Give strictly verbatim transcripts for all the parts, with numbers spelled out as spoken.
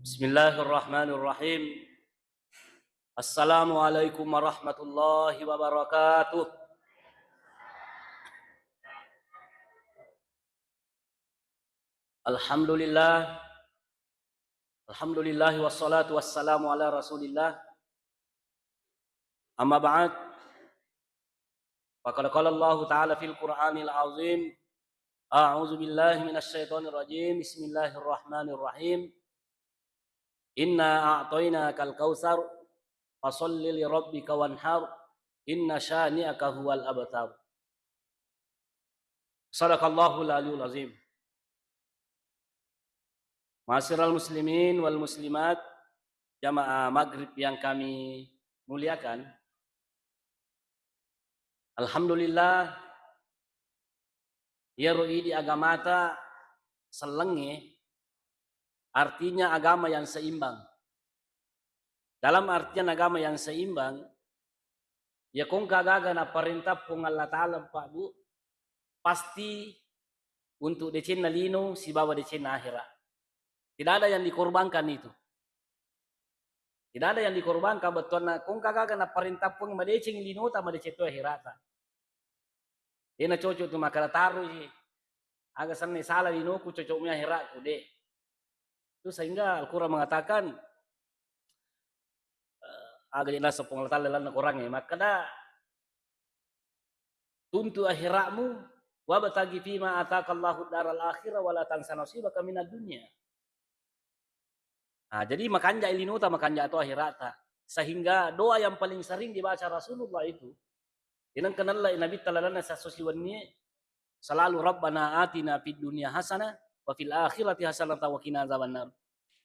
Bismillahirrahmanirrahim. Assalamualaikum warahmatullahi wabarakatuh. Alhamdulillah. Alhamdulillah wassalatu wassalamu ala Rasulillah. Amma ba'd. Faqad qala Allahu ta'ala fil Qur'anil azim. A'udzu billahi minasy syaithanir rajim. Bismillahirrahmanirrahim. Inna a'tainakal kautsar. Fashalli li rabbika wanhar. Inna syani'aka huwal abtar. Sadaqallahul aliyul azim. Ma'asyiral muslimin wal muslimat, jamaah maghrib yang kami muliakan. Alhamdulillah, iyaro idi agamata sellengnge, artinya agama yang seimbang. Dalam artian agama yang seimbang, ya kongka gaga naparentah Puang Allah Ta'ala, Pak Bu, pasti untuk decenna lino sibawa decenna akhirat. Tidak ada yang dikorbankan itu. Tidak ada yang dikorbankan, bettuanna kongka gaga naparentah Puang madeceng linota, madeceng to akhirata. Dena cocok tu makkada taroi, aga senna sala linoku, cocok mi akhiratku, de. Itu sehingga Al-Quran mengatakan, eh, aga je naseng Puang Allah Ta'ala lalenna Quran e, makkada, "Tuntu akhiratmu, wabtaghi fima atakallahu daral akhirah, wala tansa nasibaka minad dunya." Nah, jadi makanja linota, makanja to akhirata. Sehingga doa yang paling sering dibaca Rasulullah itu, inang kenalla Nabi talalanna sasso siwennie, selalu, "Rabbana atina fid dunya hasanah wa fil akhirati hasanah wa qina azabannar."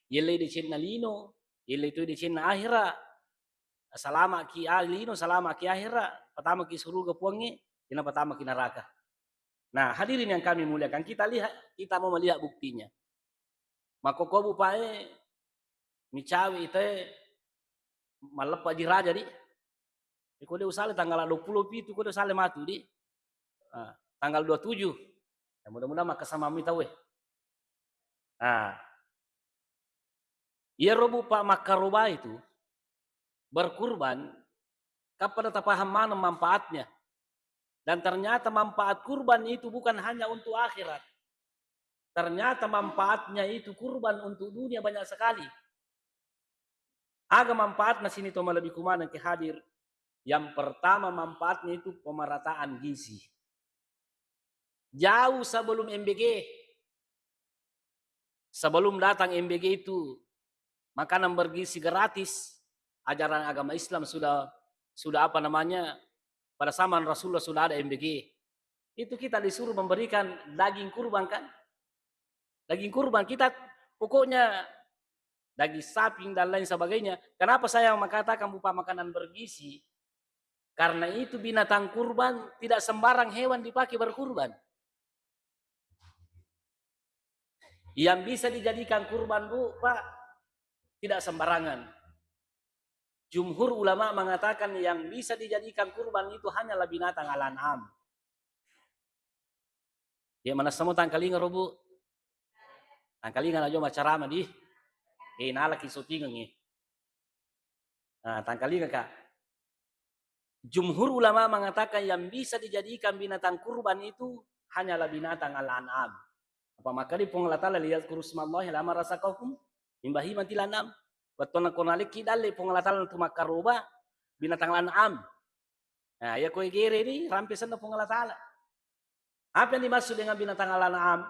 Yelle decenna lino, yelle to decenna akhirat. Salamaki a-, lino, salamaki akhirat, patamaki suruga Puangnge, dena patamaki neraka. Nah, hadirin yang kami muliakan, kita lihat, kita mau melihat buktinya. Makkokkoe Bu Pak e, micawe itae malleppa diraja di. Iko de usale tanggal dua puluh pitu, ko de usale matu di. Ah, tanggal dua tujuh. Ya, mudah-mudahan makkasamammi tau e. Nah, iyaro Bu Pak makkaroba itu, berkurban, kappada tapaham maneng manfaatnya. Dan ternyata manfaat kurban itu bukan hanya untuk akhirat. Ternyata manfaatnya itu kurban untuk dunia banyak sekali. Aga manfaatna sini to malebbiku maneng ke hadir. Yang pertama manfaatnya itu pemerataan gizi. Jauh sebelum M B G. Sebelum datang M B G itu, makanan bergizi gratis, ajaran agama Islam sudah, sudah apa namanya, pada zaman Rasulullah sudah ada M B G. Itu kita disuruh memberikan daging kurban, kan? Daging kurban kita, pokoknya daging sapi dan lain sebagainya. Kenapa saya mengatakan berupa makanan bergizi? Karena itu binatang kurban tidak sembarang hewan dipakai berkurban. Yang bisa dijadikan kurban, Bu, Pak, tidak sembarangan. Jumhur ulama mengatakan yang bisa dijadikan kurban itu hanyalah binatang al-an'am. Ya, manessamo tangkalinga ro, Bu. Tangkalinga na jo macarama di. Eh, nalaki syutingeng, eh. Nah, tangkalinga, Kak. Jumhur ulama mengatakan yang bisa dijadikan binatang kurban itu hanyalah binatang al-an'am. Apa makkeda Puang Allah Ta'ala, "Liyadzkuru ismallahi ala ma razaqahum min bahimatil an'am." Wettunna ko nalekki dalle Puang Allah Ta'ala tu makkaroba binatang al-an'am. Nah, iya ko gere ni rampe senna Puang Allah Ta'ala. Apa yang dimaksud dengan binatang al-an'am?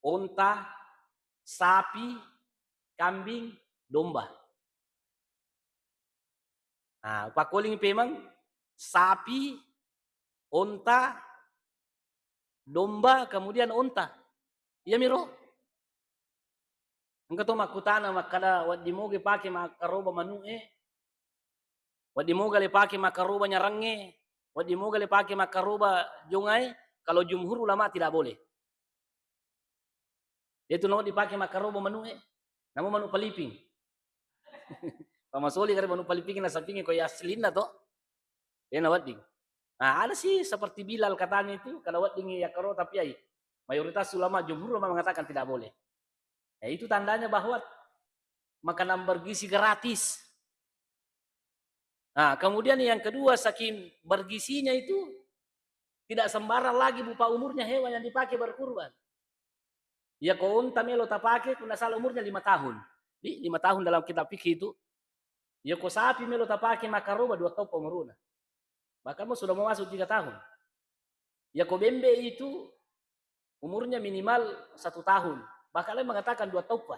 Onta, sapi, kambing, domba. Nah, upakkoling pemeng sapi, onta, domba, kemudian onta. Iya miro. Engka to makkutana makkada, wedding moga pake makkaroba manu'e, wedding moga le pake makkaroba nyarangnge, wedding moga le pake makkaroba jongae, kalau jumhur ulama tidak boleh. Detu nawedding pake makkaroba manu'e, namo manu paliping. Pamasoli kare manu paliping na sapingi ko aslinna to. Dena wedding. Nah, ada sih seperti Bilal katanya itu, kada wedding yakkaro, tapi ai mayoritas ulama, jumhur ulama mengatakan tidak boleh. Ya, itu tandanya bahwa makanan bergizi gratis. Nah, kemudian yang kedua, saking bergizinya itu, tidak sembarang lagi, Bu, Pak, umurnya hewan yang dipakai berkurban. Iya, ko onta melo tapake, kuna salah umurnya lima tahun. Di lima tahun dalam kitab fikih itu, iya, ko sapi melo tapake makkaroba, dua tauppa umuruna. Bahkan mau sudah mau masuk tiga tahun. Iya, ko bembe itu umurnya minimal satu tahun. Bahkan ada yang mengatakan dua tauppa.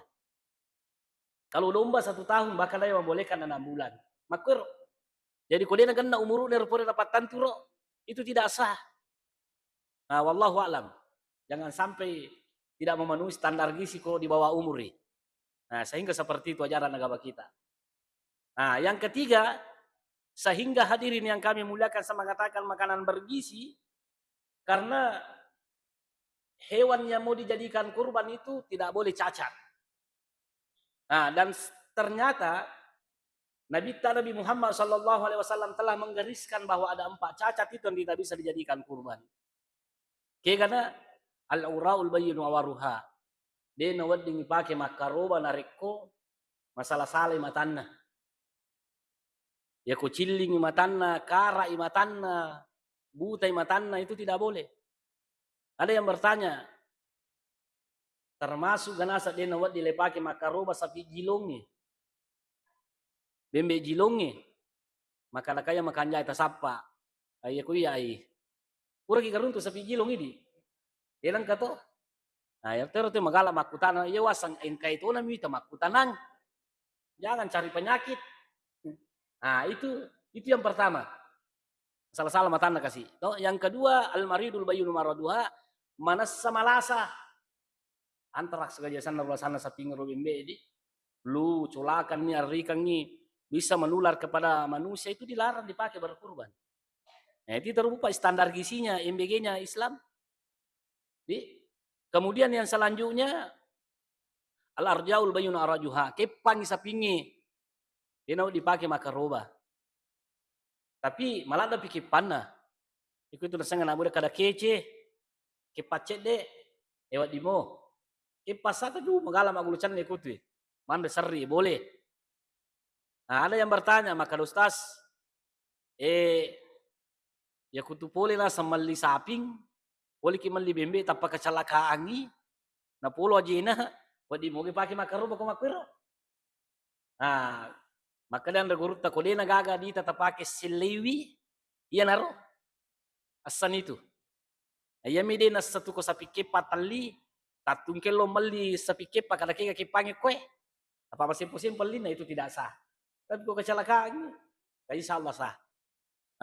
Kalau domba satu tahun, bahkan ada yang membolehkan enam bulan. Makkuero. Jadi, ko de' nagenna umuruna ro pole napattantu ro, itu tidak sah. Nah, wallahu a'lam. Jangan sampai tidak memenuhi standar gizi ko di bawah umur, eh. Nah, sehingga seperti itu ajaran agama kita. Nah, yang ketiga, sehingga hadirin yang kami muliakan, saya mengatakan makanan bergizi, karena hewan yang mau dijadikan kurban itu tidak boleh cacat. Nah, dan s-, ternyata Nabitta Nabi Muhammad sallallahu alaihi wasallam telah menggariskan bahwa ada empat cacat itu yang tidak bisa dijadikan kurban. Kegana al-auraul bayyinu awaruha. De' nawedding ipake makkaroba narekko masala-salai matanna. Yako cillingi matanna, karai matanna, butai matanna, itu tidak boleh. Ada yang bertanya, termasuk ganasa de' nawedding lepake makkaroba sapi jilongnge, bembe jilongnge, maka lakaya makanjai tasappa. Ai, yako iya ai. Puraki karuntu sapi jilong idi. Elangka to? Nah, ya, tero te magala makkutana, iya wasang engkai tona mita makkutanang. Jangan cari penyakit. Nah, itu, itu yang pertama. Salah-salah matanna kasi. To, yang kedua, al-maridul bayyinu maraduha, manessa malasa. Antraks gaja sanna rulasanna saping ro bembe di. Flu, colakanni, arrikangngi, bisa menular kepada manusia, itu dilarang dipakai berkurban. Nah, itu terbuka standar gizinya, M B G-nya Islam. Di, kemudian yang selanjutnya, al-arjaul bayyinu arajuha, keppangi sapingnge, de' nawedding dipake makkaroba. Tapi maladdepi keppanna. Iko itu nasengnge anak muda kada kece, keppa cedde, e wedding mo. Keppa sata tu magala maggulu cenne kutu. Manre serri, boleh. Nah, ada yang bertanya, maka Ustaz, eh, ya kutu pole naseng melli saping, poleki melli bembe, tappa kecelakaangngi, napolo ajena, wedding mogi pake makkaroba ko makkuero. Nah, makkeda anre gurutta, ko de' nagaga dita tapake selleiwi, iyanaro assan itu. Nah, iyami de' nassa tu ko sapi keppa telli, tattungkello melli sapi keppa kada kega keppangnge koe. Apa masempo-sempo ellinna, itu tidak sah. Tapi ko kecelakaan, ya insya Allah sah.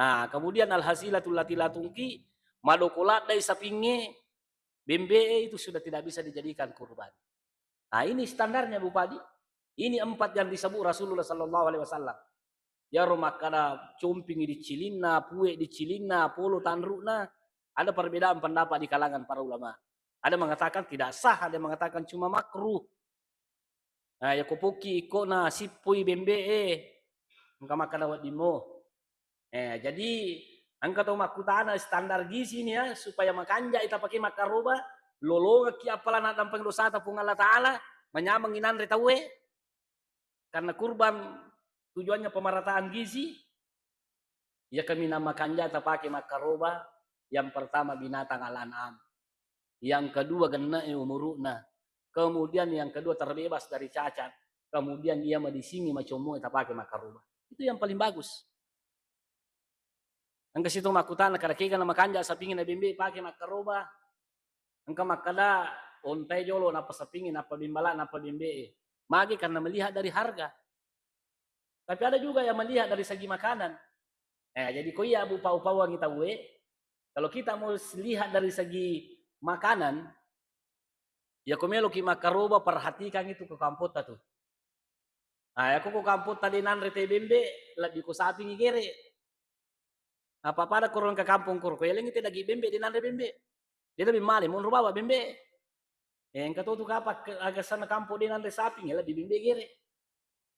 Nah, kemudian al-hazilatul lati la tungki, madoko laddai sapingnge, bembe itu sudah tidak bisa dijadikan kurban. Nah, ini standarnya, Bu Padi. Ini empat yang disebut Rasulullah sallallahu alaihi wasallam. Yaro makkada compingi dicilinna, pue dicilinna, polo tanru'na, ada perbedaan pendapat di kalangan para ulama. Ada mengatakan tidak sah, ada yang mengatakan cuma makruh. Nah, yako pokki ikkona sippui bembe e, engka makkada wedding mo. Eh, jadi engka to makkutana standar gizi ni ya, supaya makanjai tapake makkaroba, lolongekki appala naddampeng dosata Puang Allah Ta'ala, manyameng inanre tauwe, karena kurban tujuannya pemerataan gizi, iya kaminang makanja tapake makkaroba, yang pertama binatang al-an'am, yang kedua genne'e umuru'na, kemudian yang kedua terbebas dari cacat, kemudian iya madisingi macommo'e tapake makkaroba. Itu yang paling bagus. Engka situ makkutana, kada kega na makanja sapingnge na bembe pake makkaroba? Engka makkada ontae jolo, nappa sapingnge, nappa bimbala, nappa bembe. Magi? Karena melihat dari harga. Tapi ada juga yang melihat dari segi makanan. Eh, jadi ko iya bu pau-pauangi tauwe, kalau kita mau lihat dari segi makanan, ya ko meloki makkaroba, perhatikan itu ke kampotta tu. Ah, yako ko kampotta de nanre te bembe, lebbi ko sapingi gere. Apa pada korong ke kampong koro, ko elengi te daging bembe, de nanre bembe. De lebbi male, monro baba bembe. Eh, engka to tu kapa ke, aga sana kampong de nanre saping, ya lebbi bembe gere.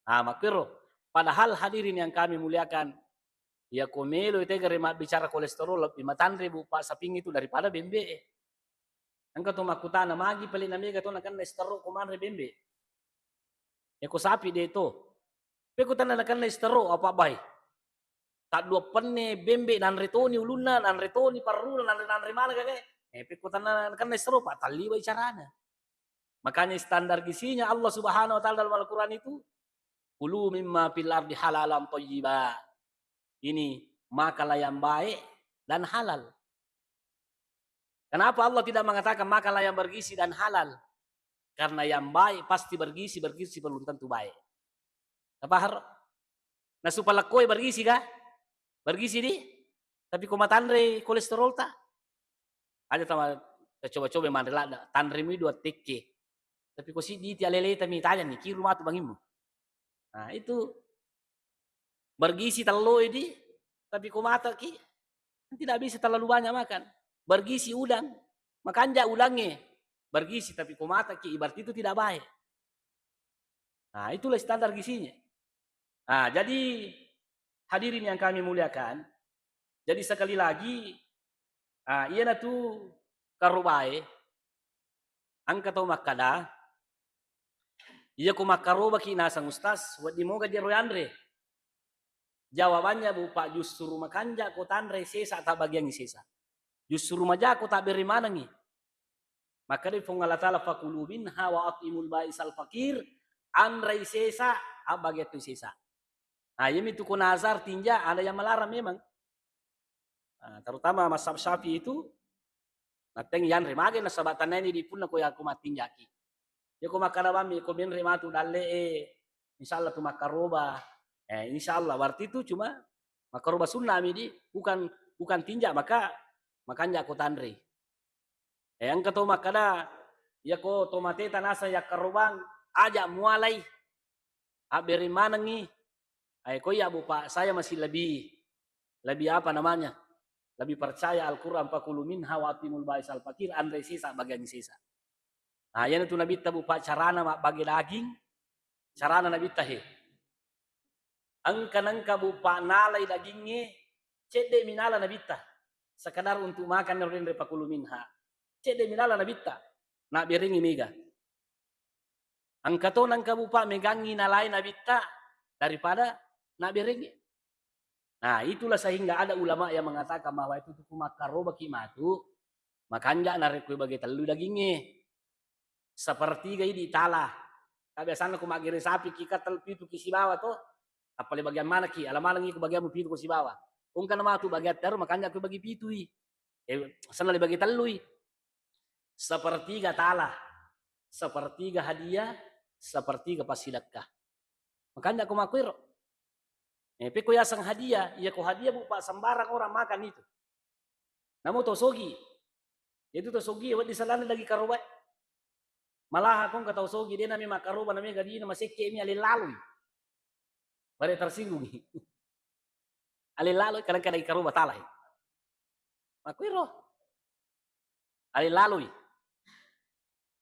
Ah, makkero. Padahal hadirin yang kami muliakan, ya ko melo te gere mabbicara kolesterol, lebbi matanre bu pak saping itu daripada bembe. Engka to makkutana, magi pale na mega to nakenna stroke ko manre bembe? Eko sapi de to. Peko tanna nakenna istero apa bai. Taddua penne bembe nanre toni ulunna, nanre toni parruna, nanre nanre mana kake. Eh, peko tanna nakenna istero pa talliwai carana. Makanya standar gizinya Allah Subhanahu wa Ta'ala dalam Al-Quran itu, "Kulu mimma fil ardi halalan thayyiba." Ini makanlah yang baik dan halal. Kenapa Allah tidak mengatakan makanlah yang bergizi dan halal? Karena yang baik pasti bergizi, bergizi belum tentu baik. Apa har? Nah, supaya lekkoe bergizi kah? Bergizi di? Tapi ko matanre kolesterol ta? Aja tama coba-coba manre ladda, tanre mi dua tekke. Tapi ko siddi ti alele ta mi tanya ni, kiru matu bangimmu. Nah, itu bergizi tello idi, tapi ko mata ki, tidak bisa terlalu banyak makan. Bergizi udang, makanja udangnge, bergizi, tapi ko mata ki, ibarat itu tidak baik. Nah, itulah standar gizinya. Nah, jadi hadirin yang kami muliakan, jadi sekali lagi, ah, iyanatu karobae, engka tau makkada, iya ko makkarobaki nasang Ustaz, wedding moga jero yanre. Jawabannya, Bu, Pak, justru makanja ko tanre sesa, tabbagiangi sesa. Justru maja ko tabbere manengi. Makkeda Puang Allah Ta'ala, "Fakulu minha wa at'imul ba'isal faqir," anrei sesa, abbagiattu sesa. Nah, iyami tu ko nazar tinja, ada yang melarang memang. Nah, terutama mazhab Syafi'i itu, natteng yanre mage nasaba tannaini di punna ko yako mattinjaki. Yako makkada bammi ko menre matu dalle'e, insya Allah tu makkaroba. Eh, insya Allah, berarti itu cuma makkaroba sunnah mi di, bukan, bukan tinja, maka makanja ko tanre. Eh, engka to makkada, yako to mateta naseng yakkarobang, aja mualai. Abbere manengi. Ai ko iya, Bu, Pak, saya masih lebih, lebih apa namanya? Lebih percaya Al-Quran, "Fakulu minha wa at'imul ba'isal faqir," anre sesa, bagiangi sesa. Nah, iyanatu Nabitta, Bu, Pak, carana mabbage daging, carana Nabitta he. Engka nengka, Bu, Pak, nalai dagingnge, cedde mi nala Nabitta. Sekedar untuk makan ero denre fakulu minha. Cedde mi nala Nabitta. Nabberengi mega. Engka to nengka, Bu, Pak, megangngi nalai Nabitta daripada nabberengi. Nah, itulah sehingga ada ulama yang mengatakan bahwa itu tuku makkarobaki matu, makanja narekko bage tellu dagingnge. Sepertiga idi tala. Ka biasanna ko maggere sapi ki, ka tel-, pitu ki sibawa to. Apale bagian mana ki? Ala manengi ko bagianmu pitu ko sibawa. Engka na matu bagian teru, makanja ko bagi pitui. Eh, senna le bagi tellui. Sepertiga tala, sepertiga hadiah, sepertiga passidekka. Makanja ko makkuero. Eh, pekko yaseng hadiah, iya ko hadiah, Bu, Pak, sembarang orang makan itu. Namo to sogi. Itu to sogi, wedding salana daging karobae. Malaha ko engka tau sogi, de nami makkaroba, nami gadina, masekke mi, ale laloi. Bare tersinggungi. Ale laloi, kadang-kadang karoba talai. Makkuero. Ale laloi.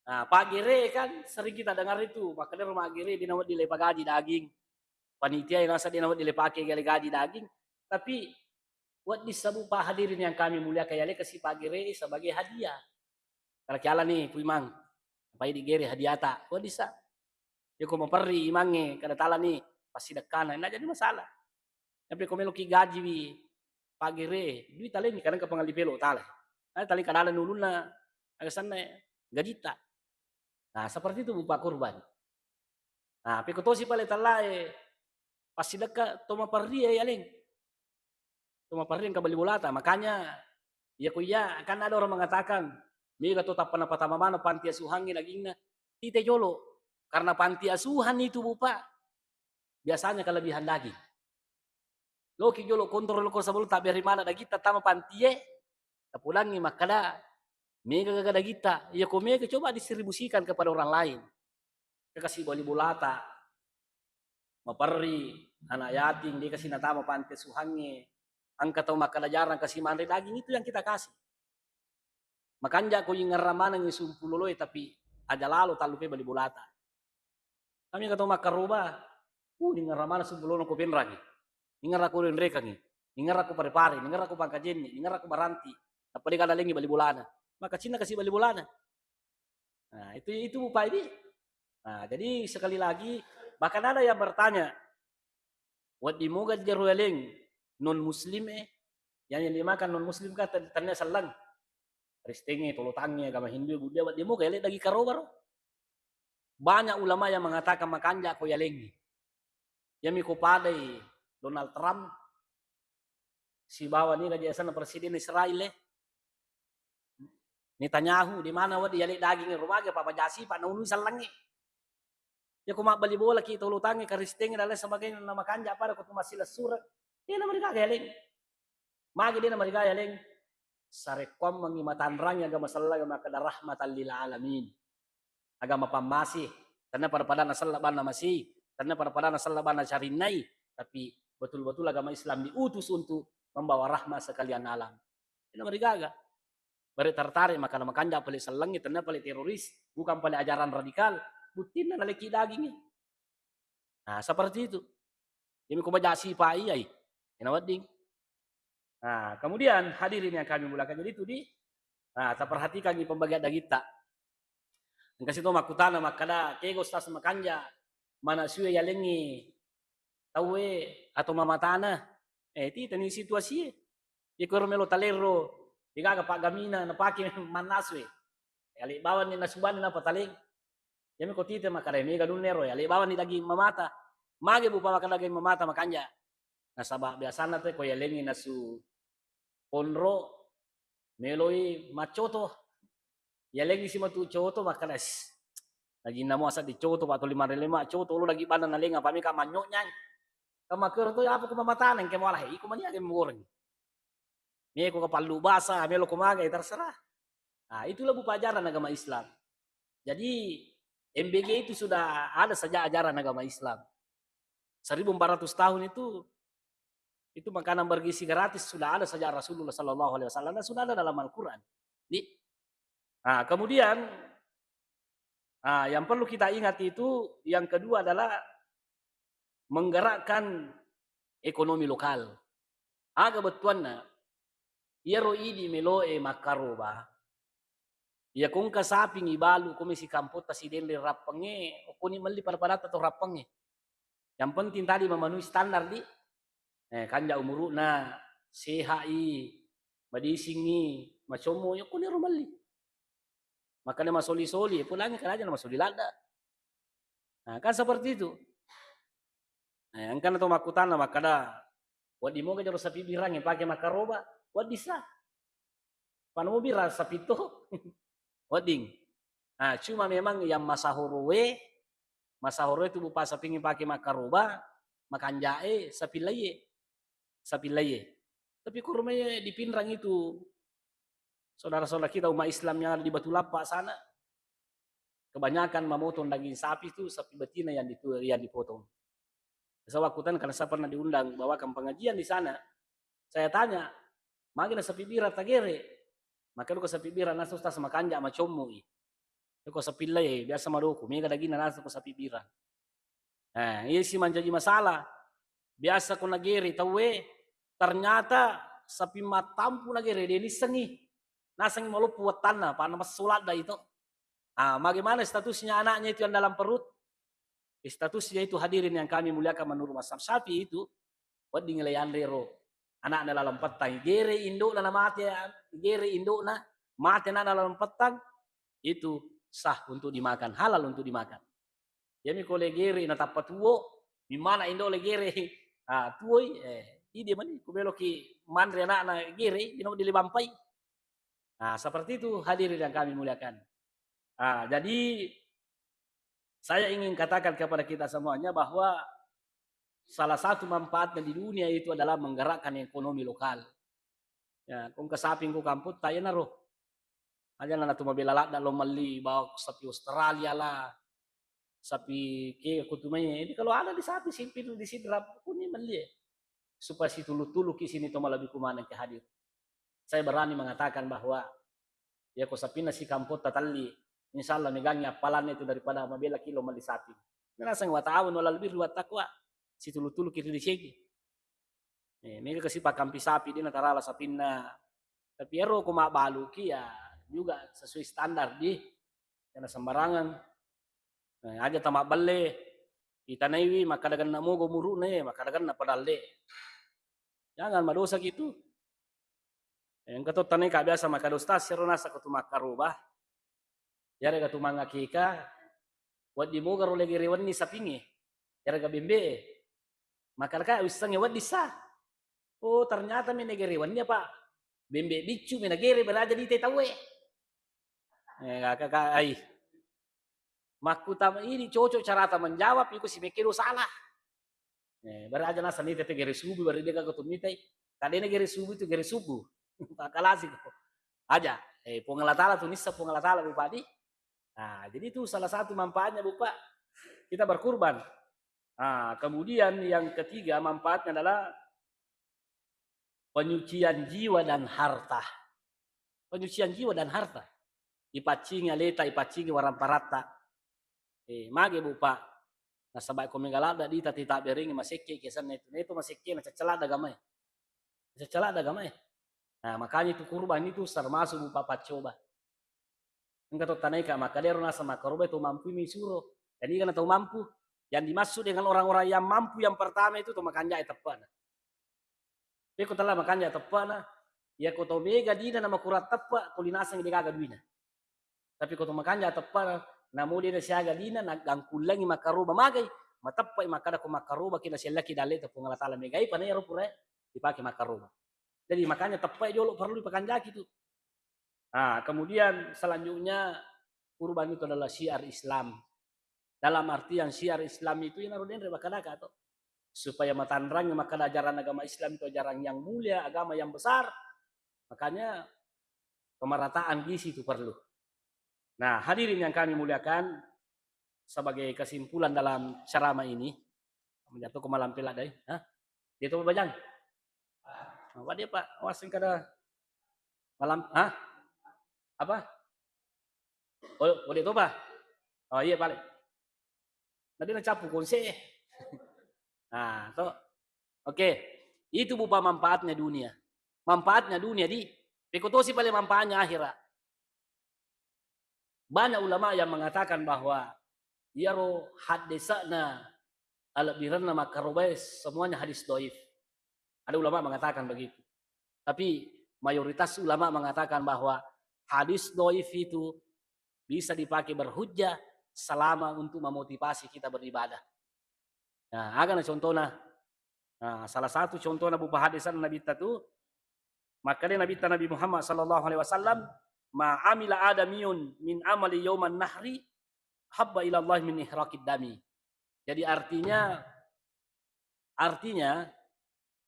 Nah, paggere kan sering kita dengar itu, makkedaro maggere de nawedding le pagaji daging. Panitia yang nasa de nawedding le pake gale gaji daging. Tapi wedding sabu, Pak, hadirin yang kami muliakan, yale kasi paggere sebagai hadiah. Kada kiala ni, Pu Imang. Apa idi gere hadiata? Wedding sa. Yako maperri imangnge, kada tala ni passidekkana, na jadi masalah. Tapi ko meloki gajiwi paggere, dui talengi, kadang ka pangalli pelo tala. Ada talengi kadala nulunna, aga sanna gajitta. Nah, seperti itu, Bu, Pak, kurban. Nah, peko tosi pale tallae, passidekka to maperrie, ya, Leng. To maperrie engka bali bolata. Makanya, ya, ko iya, kan ada orang mengatakan, mega to tappa napatama maneng panti asuhangnge dagingna, tite jolo. Karena panti asuhan itu, Bu, Pak, biasanya kelebihan daging. Loki jolo kontrol ko sebelum tabbere maneng dagitta tama pantie, tapodangi makkada, mega gaga dagitta. Iya ko mega, coba distribusikan kepada orang lain. Kasi bali bolata, maperri, anak yatim, de kasi natama panti asuhangnge, engka tau makkada jarang kasi manre daging, itu yang kita kasih. Makanja ko ingerra manengi sumpu loloe, tapi aja lalo tallupe bali bolata. Kami engka tau makkaroba, uh, ingerra maneng sumpu lolo ko penrangi. Ingerra ko renrekangi. Ingerra ko pare-pare, ingerra ko pangkajenni, ingerra ko baranti. Nappa de kada lengi bali bolana. Maka cinna kasi bali bolana. Nah, itu, itu Bu, Pak, ini. Nah, jadi sekali lagi, Bahkan ada yang bertanya, wedding moga jero yaleng non muslim e, yang dimakan non muslim kan ten-, tennia selleng. Kristengnge, tolotangnge, agama Hindu, Buddha, wedding moga yaleng daging karoba ro. Banyak ulama yang mengatakan makanja ko yalengngi. Yami ko padai Donald Trump sibawa ni gaji asenna presiden Israel e. Netanyahu, di mana wedding yaleng daging ro mage, apa majasi, apa naunui sellengnge. Yako mabbali bola ki tolotangnge, Kristengnge dan lain sebagainya, na makanja pada ko tu masih lesureng. Dena marigaga yaleng. Magi dena marigaga yaleng. Sarekkoammengngi matanrangi agama selleng makkeda rahmatan lil alamin. Agama pammasi, tennia pada-pada nasella banna masi, tennia pada-pada nasella banna carinnai, tapi betul-betul agama Islam diutus untuk membawa rahmat sekalian alam. Dena marigaga. Bare tertarik makkeda makanja pale sellengnge, tennia pale teroris, bukan pale ajaran radikal, buttinna naleki dagingnge. Nah, seperti itu. Jadi ko baja sipa iyai, ena wedding. Nah, kemudian hadirin yang kami muliakan, jadi itu di, nah, taperhatikan di pembagian dagitta. Engka sito makkutana makkeda, kega Ustaz makanja mana sue yalengngi tauwe atau mamatana? Eh, titani situasi e. Iko ro melo talero, degaga paggamina napake mannasu e. Yale bawanni nasubani napa taleng. Yami ko tite makkeda mega dunne ro, yale bawanni daging mamata. Mage bupa makkeda daging mamata makanja. Nasaba biasanna te ko yalengngi nasu konro, meloi maccoto. Yalengngi si matu coto makkeda, "Ss, daging namo asa dicoto, Pak, tuli marele ma coto, lo daging bana nalenga, apa meka manyoknyang." Kamakkero to apa ko mamatana engke mala he, iko mania daging goreng. Meko kapallu basa, melo ko magai, terserah. Nah, itulah bupa ajaran agama Islam. Jadi, M B G itu sudah ada sejak ajaran agama Islam. Seribu empat ratus tahun itu, itu makanan bergizi gratis sudah ada sejak Rasulullah sallallahu alaihi wasallam dan sudah ada dalam Al-Quran. Di, nah, kemudian, nah, yang perlu kita ingat itu, yang kedua adalah menggerakkan ekonomi lokal. Aga bettuanna, iyaro idi meloe makkaroba, iya ko engka saping ibalu ko mesi kampotta sidenre rappengnge, okkoni melli pada-padatta to rappengnge. Yang penting tadi memenuhi standar di, eh, kanja umuru'na, seha'i, madisingngi, macommo, yokkoniro melli. Makkeda masoli-soli, pulangi karaja na masoli ladda. Nah, kan seperti itu. Nah, engkana to makkutana makkeda, wedding moga jaro sapi birang pake makkaroba, wedding sa. Pano mo birang sapi to. Wedding. Nah, cuma memang yang masahoroe, masahoroe tu bupa sapingnge pake makkaroba, makanjae, sapi laie. Sapi laie. Tapi ko rumai di Pinrang itu, saudara-saudara kita umat Islam yang ada di Batu Lappa sana, kebanyakan memotong daging sapi itu sapi betina yang ditu-, yang dipotong. Saya waktu itu karena saya pernah diundang bawakan pengajian di sana, saya tanya, "Magi na sapi bira tagere?" Maka ko sapi bira nasu tas makanja macommo i. Ko sapi lai biasa madoku, mega daging nasu ko sapi bira. Nah, iya si mancaji masalah. Biasa ko nagere tauwe, ternyata sapi mattampu nagere, de nissengi. Nasengi maloppo wettanna, pana messoladda itu. Ah, bagaimana statusnya anaknya itu yang dalam perut? Statusnya itu hadirin yang kami muliakan menurut mazhab Syafi'i itu, wedding le yanre ro. Anaknya dalam pettang, gere indokna na mate, gere indokna, mate anakna dalam pettang, itu sah untuk dimakan, halal untuk dimakan. Yami ko le gere na tappa tuo, mimana indo le gere, ah, tuoi, eh, ide mani, ku beloki manre anakna gere, ino dile bampai. Nah, seperti itu hadirin yang kami muliakan. Ah, jadi saya ingin katakan kepada kita semuanya bahwa salah satu manfaatnya di dunia itu adalah menggerakkan ekonomi lokal. Ya, ko engka saping ko kampotta, iyanaro. Aja na tu mabela ladda lo melli, bawa sapi Australia lah, sapi ke kutumai. Ini kalau ada di sapi simpil di Sidrap, kuni melli, eh. Supaya situlu-tulu ki sini to malebbi kumaneng ke hadir. Saya berani mengatakan bahwa ya ko sapinna si kampotta telli, insya Allah megangi appalanna itu daripada mabela ki lo melli sapi. Naseng wa ta'awanu 'alal birri wat taqwa. Situlu-tulu ki ri segi. Eh, mega kasi pakampi sapi, dena tarala sapinna. Tapi ero ko mabbaluki ya juga sesuai standar di, kena sembarangan. Eh, aja tamabbelle. Itanaiwi makkada genna mogo muru'na, eh, makkada genna padalle. Jangan madosa gitu. Eh, engka to tanai ka biasa makkada, "Ustaz, sero nasa ko tu makkaroba. Yarega tu mangakeka, weddi moga ro legere wenni sapinge. Yarega bembe." Makkada ka wissengnge weddi sa. Oh, ternyata mi nagere wenni apa bembe biccu mi nagere beraja di te tauwe. Eh, ka, ka, ka, ai. Makkutama ini cocok carata menjawab, iko si mekkedo salah. Eh, beraja nasa nita te gere subuh, bari de ka tu mitai. Kadena gere subuh itu gere subuh. Pakalasi ko. Aja, eh, Puang Allah Ta'ala tu nissa Puang Allah Ta'ala, Bu Pak di. Nah, jadi itu salah satu manfaatnya, Bu Pak. Kita berkurban. Nah, kemudian yang ketiga manfaatnya adalah penyucian jiwa dan harta. Penyucian jiwa dan harta. Ipaccingi aleta, ipaccingi waramparatta. Eh, mage, Bu Pak. Nasaba ko mega ladda dita tita berengi masekke kesanna itu. Nah, itu masekke na caccaladda agamae. Caccaladda agamae. Nah, makanya itu kurban itu termasuk, Bu Pak, paccoba. Engka to tanaika makkadero nasa makkaroba to mampu mi suro. Dan iga na tau mampu. Yang dimaksud dengan orang-orang yang mampu yang pertama itu to makanjai teppana. Peko tala makanja teppana, iya ko to mega dina na makurang teppe, tuli naseng de gaga duina. Tapi ko to makanja teppana, namo de na siaga dina, na gangkullengi makkaroba magai, mateppai makkada ko makkaroba ki na siallaki dalle te Puang Allah Ta'ala megai, pana ero pura dipake makkaroba. Jadi makanya teppe jolo perlu dipakanjaki tu. Nah, kemudian selanjutnya kurban itu adalah syiar Islam. Dalam artian syiar Islam itu yang harus denre bakadaka to. Supaya matanrang makkada ajaran agama Islam itu ajaran yang mulia, agama yang besar. Makanya pemerataan gizi itu perlu. Nah, hadirin yang kami muliakan, sebagai kesimpulan dalam ceramah ini, menjatuh ke malam pela dai, ha? Dia tuh bajang. Apa dia, Pak? Awas kada malam, ha? Apa? Oh, oh, dia tuh, Pak? Oh, iya, balik. Tadi na capu konse. Nah, to. Oke. Itu, Bu Pak, manfaatnya dunia. Manfaatnya dunia di, peko tosi pale manfaatnya akhirat. Banyak ulama yang mengatakan bahwa iyaro haddesa'na alebbirenna makkarobae semuanya hadis doif. Ada ulama mengatakan begitu. Tapi mayoritas ulama mengatakan bahwa hadis doif itu bisa dipakai berhujjah selama untuk memotivasi kita beribadah. Nah, aga na contohna? Nah, salah satu contohna, Bu Pak, hadis Nabitta tu, makkada Nabitta Nabi Muhammad sallallahu alaihi wasallam, "Ma amila adamiyun min amali yauman nahri habba ila Allah min ihraqid dami." Jadi artinya, artinya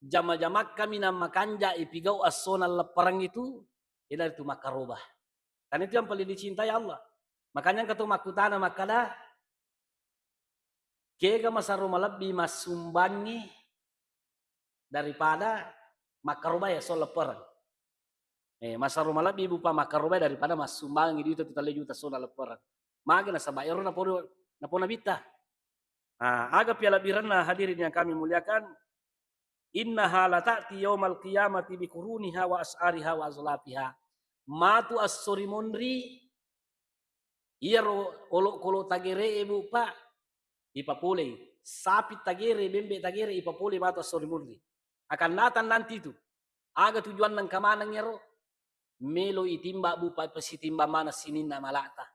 jama-jamakka minang makanja ipigau assona leppereng itu, iyanaritu makkaroba. Karena itu yang paling dicintai Allah. Makanya engka to makkutana makkada, kega masarro malebbi massumbangi daripada makkarobai esso leppereng. Eh, masarro malebbi, Bu Pak, makkarobai daripada massumbangi duita tu tellu juta sona leppereng. Magi nasaba ero napodo, napo Nabitta. Nah, aga pialebbirenna, hadirin yang kami muliakan, innaha lata'ti yaumal qiyamati biquruniha wa as'ariha wa azlafiha. Matu esso ri monri, iyaro olokolo tagere'e, Bu Pak, ipapolei. Sapi tagere, bembe tagere, ipapolei matu esso ri monri. Akan datang nanti itu. Aga tujuanna engka maneng iyaro? Melo itimbang, Bu Pak, pasitimbang maneng sininna amala'ta.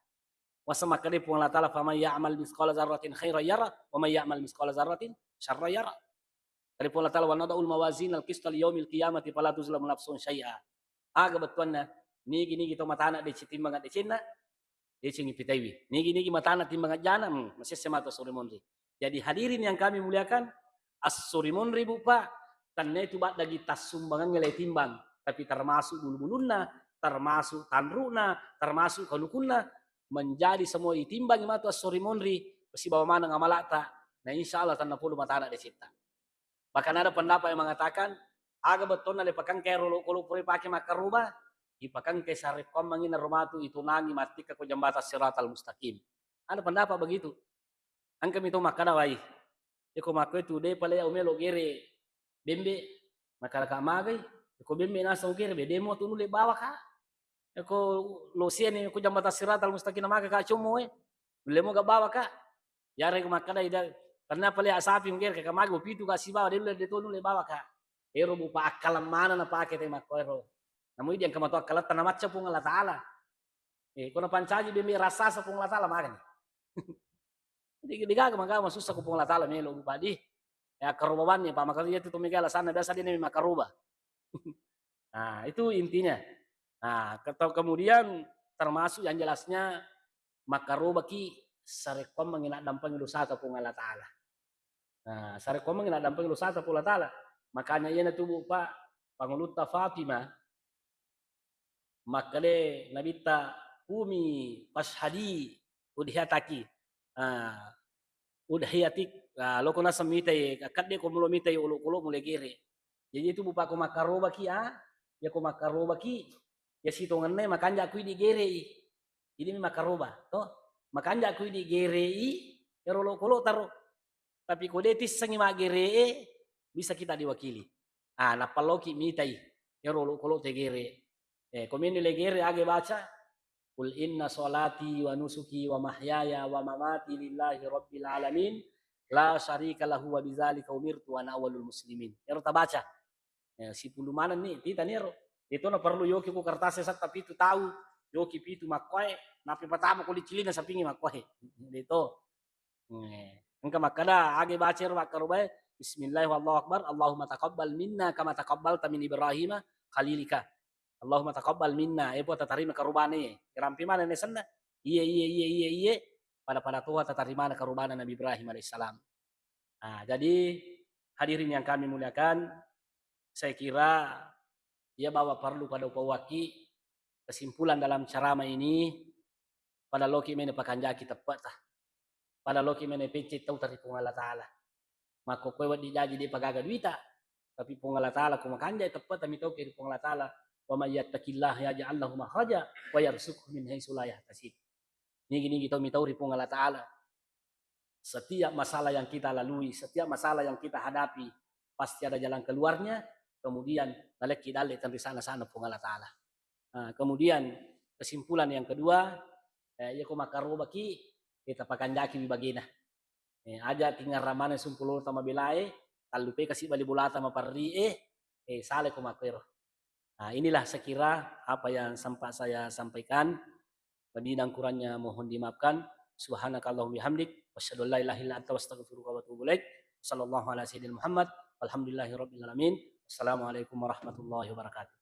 Wasa makkeda Puang Allah Ta'ala, "Faman ya'mal mitsqala dzarratin khairan yara, wa man ya'mal mitsqala dzarratin syarran yara." Kali Puang Allah Ta'ala, "Wa nada'ul mawazinal qista li yaumil qiyamati fala tuzlamu nafsun syai'a." Aga bettuanna, nigi-nigi to matana deceng timbangan decenna, deceng ipitaiwi. Nigi-nigi matana timbangan jana, hmm, masesse matu esso ri monri. Jadi hadirin yang kami muliakan, esso ri monri, Bu Pak, tennia tu baddagi tassumbangangnge le timbang, tapi termasuk bulu-bulunna, termasuk tanruna, termasuk kanukunna, menjadi semua itimbangi matu esso ri monri, sibawa maneng amala'ta. Nah, insya Allah tennapodo matana decetta. Bahkan ada pendapat yang mengatakan, aga bettonna le pakengka ero olokolo pura ipake makkaroba, ipakengka sarekkoammengngi naro matu itunangi mattikka ko jambatan Siratal Mustaqim. Ada pendapat begitu. Engkami to makkada, wai, iko makko itu de pale au melo gere bembe, makkada ka magai, iko bembe nasau gere be, demo tu nulle bawa ka. Iko losiani ko jambatan Siratal Mustaqim maga ka commo e, nulle mo ga bawa ka. Yarega makkada ida Ternyata pale sapi mugere ka magi pitu ka sibawa de nulle de to nulle bawa ka. Ero bupa akkaleng maneng napake te makko ero. Namu idi engka matu akkaletta namacca Puang Allah Taala. Eh, ko napancaji bembe rassasa Puang Allah Taala magani. Jadi degaga maka masussa ko Puang Allah Taala melo bupa di. Ya karoba banni pa maka iya tu to mega alasanna biasa de nami makaroba. Nah, itu intinya. Nah, atau kemudian termasuk yang jelasnya makkarobaki sarekkoammengngi naddampengi dosata Puang Allah Taala. Nah, sarekkoammengngi naddampengi dosata Puang Allah Taala. Makanya iyana tubu pa Pangulutta Fatimah makkade Nabitta, "Kumi fashhadi udhiyataki." Ah, udhiyatik. Ah, loko naseng mitai, akkedde ko mulo mitai olokolo mule gere. Jadi itu bupa ko makkarobaki, ah, ya ko makkarobaki, ya sitongenna makanja kui digerei. Ini mi makkaroba, to. Makanja kui digerei, ya rolo kolo taro. Tapi ko de tissengi maggeree, bisa kita diwakili. Ah, nappa loki mitai, ya rolo kolo tegere. Eh, ko meni legere age baca, "Qul inna salati wa nusuki wa mahyaya wa mamati lillahi rabbil alamin, la syarika lahu wa bidzalika umirtu wa ana awwalul muslimin." Ero tabaca. Eh, sipulung maneng ni, tita ni ero. Itu na perlu yoki ku kertas setta pitu tau, yoki pitu makkoe, napi patama ko licilina sapingi makkoe. Itu. Eh, engka makkada, age baca ero makkarobae, "Bismillah wallahu akbar, Allahumma taqabbal minna kama taqabbalta min Ibrahima khalilika." Allahumma taqabbal minna, eh, Puang, tatarima karobane. Rampi mana nesenna? Iye, iye, iye, iye, iye. Pada-pada toha tatarimana karobana Nabi Ibrahim alaihissalam. Nah, jadi hadirin yang kami muliakan, saya kira iya bawa perlu pada upawaki kesimpulan dalam ceramah ini, pada loki mene pakanjaki teppeta. Pada loki mene pecce tau tari Puang Allah Taala. Makko koe wedding jaji de pagaga duita, tapi Puang Allah Taala ko makanja teppeta mitauke ri Puang Allah Taala, "Wa may yattaqillaha yaj'al lahu makhraja wa yarzuqhu min haitsu la yahtasib." Nigi-nigi tau mitau ri Puang Allah Taala. Setiap masalah yang kita lalui, setiap masalah yang kita hadapi, pasti ada jalan keluarnya, kemudian nalekki dalle tenri sana-sana Puang Allah Taala. Nah, kemudian kesimpulan yang kedua, eh, iya ko makkarobaki, kita pakanjaki wi bagena. Eh, aja tingarra maneng sumpulota mabelae, tallupe kasi bali bolata maparri e, eh, sale ko makkero. Nah, inilah sekira apa yang sempat saya sampaikan. Lebih dan kurangnya mohon dimaafkan. Subhanakallahumma bihamdik, wasyhadu an la ilaha illa anta, wastaghfiruka wa atubu ilaik. Sallallahu ala sayyidina Muhammad, walhamdulillahi rabbil alamin. Wassalamualaikum warahmatullahi wabarakatuh.